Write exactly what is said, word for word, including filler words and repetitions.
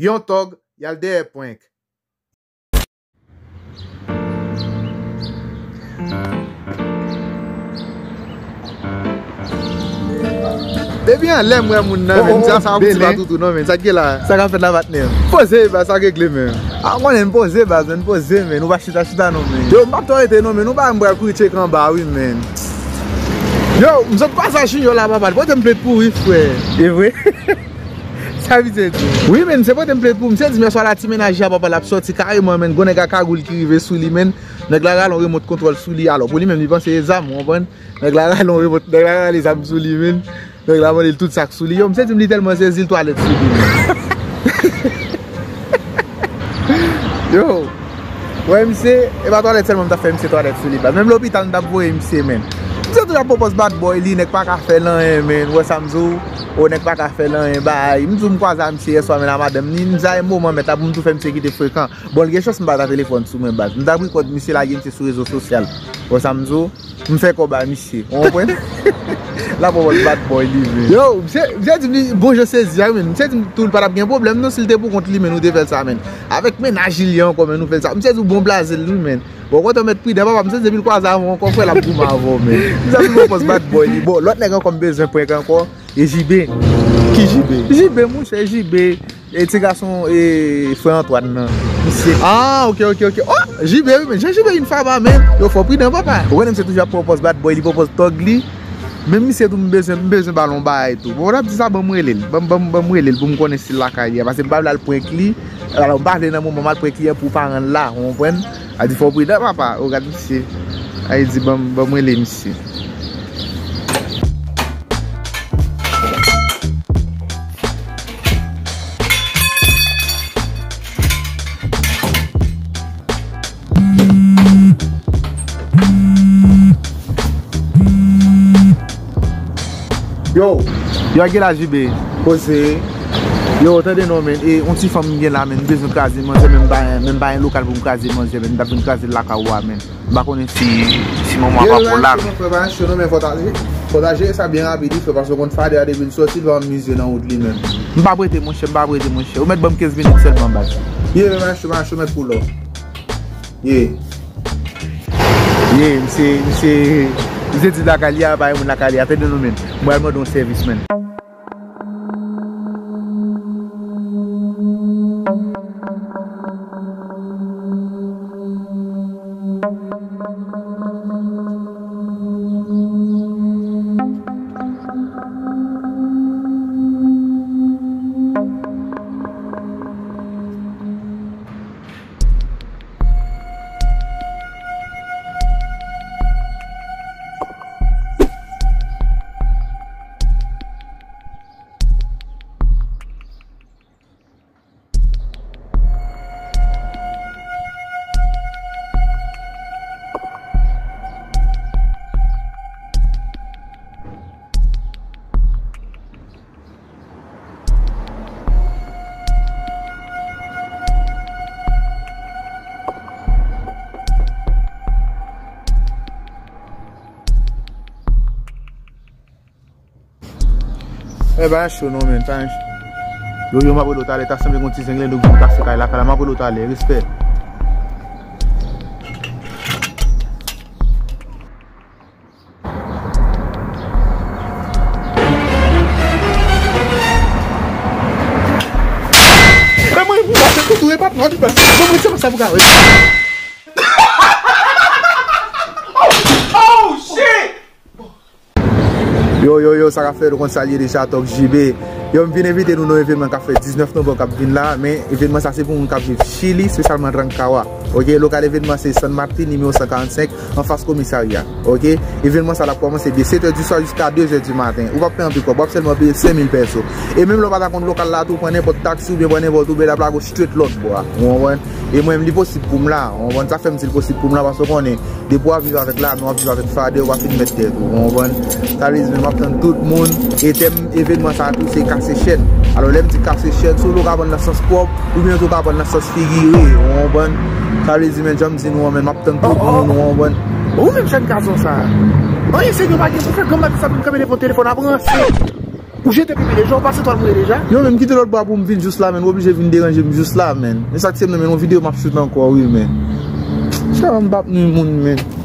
Yon tòg, y al dèyè prank. Depi anlè m wè moun nan, men, sa, sa yon ti patoutou non, men, sa k gen la? Sa k ap fèt la, patnè? Poze, baz, sa k regle, men. A, konnen m poze, baz, men, poze, men, ou pa chita, chita non, men. Yo, m p ap twò rete non, men, ou pa m pral kouri tchek anba, wi, men. Yo, m sot kwaze ak Junior la, papa, li pote m plent pouri, frè. E vre? Sa misye di? Wi, men, se pote m plent pou misye di, men, swa la ti mennaj a, papa, l ap sòti kareman, men, gon nèg a kagoul ki rive sou li, men, nèg la rale yon remòt kontwòl sou li, alò, pou li menm, li panse e zam, ou konprann? Nèg la rale yon remòt, nèg la rale zam sou li, men. Nèg la mande l tout sa k sou li. Yo, misye di m li tèlman sezi, l twalèt sou li, men. Yo, wè misye, e pa twalèt sèlman m t ap fè misye twalèt sou li, baz. Menm lopital m t ap voye misye, men. Misye toujou ap pran pòz bad boy li, nèg pa ka fè l anyen, men. Ou wè sa m di w? O, nèg pa ka fè l anyen, bay. M di w m kwaze a misye yèswa, men, a madanm ni, m di a yon moman mèt la pou m tou fè misye kite frekan. Bon, l gen chans m pa t a telefòn sou mwen, baz. M t ap rekòd misye, lage misye sou rezo sosyal. Ou wè sa m di w? M fè kòb a misye. Ou konprann? L ap pran pòz bad boy li, men. Yo, misye, misye di m li, bon, je sezi a, men. Misye di m tou, l pa t ap gen pwoblèm, non, si l te pou kont li, men, nou te fè l sa, men. Avèk mennaj li ankò, men, nou fè l sa. Misye di w bon blaze l, wi, men. Bon, kote w mèt pridan, papa, misye di depi l kwaze avè w ankò, frè, l ap goumen avè w, men. Misye di m pran pòz bad boy li. Bon, lòt nèg ankò m bezwen prank ankò. E J B. Ki J B? J B, monchè, J B. E ti gason, e, frè Antoine nan. Misye. Ah, ok, ok, ok. Oh, J B, wi, men. Jan J B vin faba, men. Yo, fò pridan, papa. Ou konnen misye toujou ap pran pòz bad boy, li pran pòz tòg li. Men misye tou, m bezwen, m bezwen ba l yon bagay tou. Bon, w ap di sa, ban m rele l. Ban m, ban m, ban m rele l pou m konnen si l lakay li a. Paske m pa vle al prank li. Alò, m pa vle nan moman m al prank li an pou paran l la. Ou konprann? A di fò pridan, papa. Ou gad misye. A di ban m, ban m rele misye. Yo, yo, a gen la, J B. Koze. Yo, tande non, men. E, yon ti fanm m gen la, men. M bezwen kraze manzè, men m pa, men m pa gen lokal pou m kraze manzè, men. M t ap vin kraze l lakay ou a, men. M pa konnen si, si manman pa pou la, men. Frè, pa cho non, men fò ta, fò ta jere sa byen rapid, wi, frè, paske w konn fadè a depi l sòti, l pa mize nan wout li menm. M pa prete, monchè, m pa prete, monchè. Ou mèt ban m kenz minit sèlman, baz. Ye, men pa cho, pa cho, mèt pou lò. Ye. Ye, misye, misye, misye di lakay li a, pa gen moun lakay li a, tande non, men. M pral mande yon sèvis, men. E pa cho non, men, pa cho. Yo, yo, m ap rele w talè, ta sanble gon ti zenglendo k vin kase kay la, kay la, m ap rele w talè, respè. E mwen, mwen, se tout, e pa t, mwen, mwen, se pa sa pou ka wè. Oh, shit! Yo, yo, yo, sa k ap fèt, nou konn sa l ye deja, Tòg J B. Yo, m vin envite nou nan yon evènman k ap fèt diznèf novanm k ap vin la, men evènman sa se pou moun k ap viv Chili, espesyalman Rancagua. Ok, lokal evènman se San Martin, nimewo san karannsenk, anfas komisarya. Ok, evènman sa l ap kòmanse de sèt è di swa jiska de zè di maten. Ou p ap peye anpil kòb, w ap sèlman peye senk mil pèso. E menm lè w pa ta konn lokal la tou, pran nenpòt taksi oubyen pran nenpòt Uber, l ap lage w straight lòt bò a. Ou konprann? E mwen menm, li posib pou m la. Ou konprann? Sa k fè m di l posib pou m la, paske w konnen, depi w ap viv avèk lame, w ap viv avèk fadè, w pa fin mèt tèt ou. Ou konprann? Sa vle di, men m ap tann tout moun. E tèm evènman sa a tou, se kase chèn. Alò, lè m di kase chèn, swa w ka pran l nan sans pwòp, oubyen tou w ka pran l nan sans figire. Ou konprann? Sa vle di, men, jan m di nou an, men m ap tann tout moun, ou konprann? Ou menm jèn gason sa a. Anyen serye w pa gen pou fè, granm maten sa pou m kanpe devan telefòn ap ranse. Ou jete pipi deja, ou pase twal mouye deja? Yo, men m kite lòt bò a pou m vin jous la, men ou oblije vin deranje m jous la, men. Men sa k se m nan, men yon videyo m ap shoot ankò, wi, men. Sa m p ap nwi moun, men.